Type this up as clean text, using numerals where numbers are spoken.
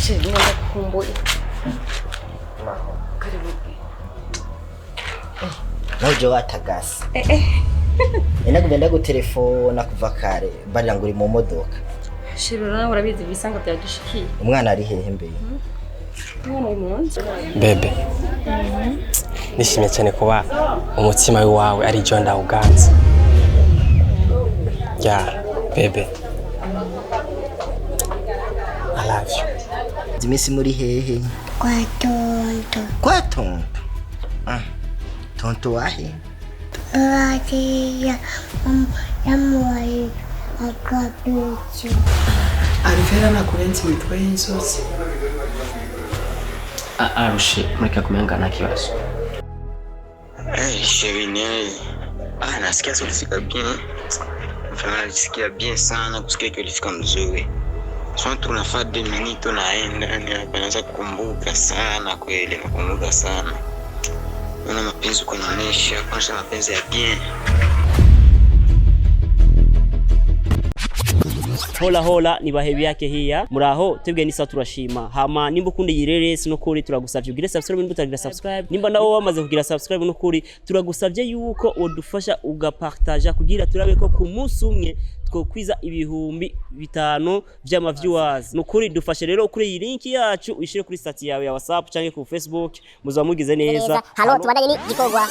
Chéri, ndagukumbuye. Karibu. Nawe uje watagase. Nagumye ndagutelefona kuva kare, barira ngo uri mu modoka. Chéri, nawe urabizi ibisanga byadushikiye. Umwana ari hehe mbere? Umwana ari mu nzu. Bébé, nishimye cyane kuba umutima wawe ari jo ndawuganza. Ya bébé, I love you. Iminsi muri hehe? Kwa tonto. Kwa tonto? Ah, tonto wahe? Radiya yamuhaye akabicu. Alivera nakurenza imitwe y'inzozi. Arushe mureka kumenga nta kibazo. Hey, chérie Ney. Ah, nasikia si ulifika bien. Vraiment najisikia bien sana kusikia ikiwa ulifika mzuri. So tunafaa 2 minutes tunaenda, yani hapa naanza kukumbuka sana kweli, nakumbuka sana. Una mapenzi uko naonesha, kwanza mapenzi ya bien. Hola hola, ni bahebi yake hiya, muraho? Twebwe ni sawa, turashima. Hama nimba ukunda iyi reresi, nukuri turagusavye ugire subscribe nimba utagira subscribe. Nimba nawe wamaze kugira subscribe, nukuri turagusavye yuko wodufasha ugapartaja kugira turabe ko ku munsi umwe twokwiza 5000 vy'ama viewers. Nukuri dufashe rero kuri iyi link yacu, uyishire kuri statut yawe ya WhatsApp canke ku Facebook, muzaba mugize neza. Halo, tubandanye n'igikorwa.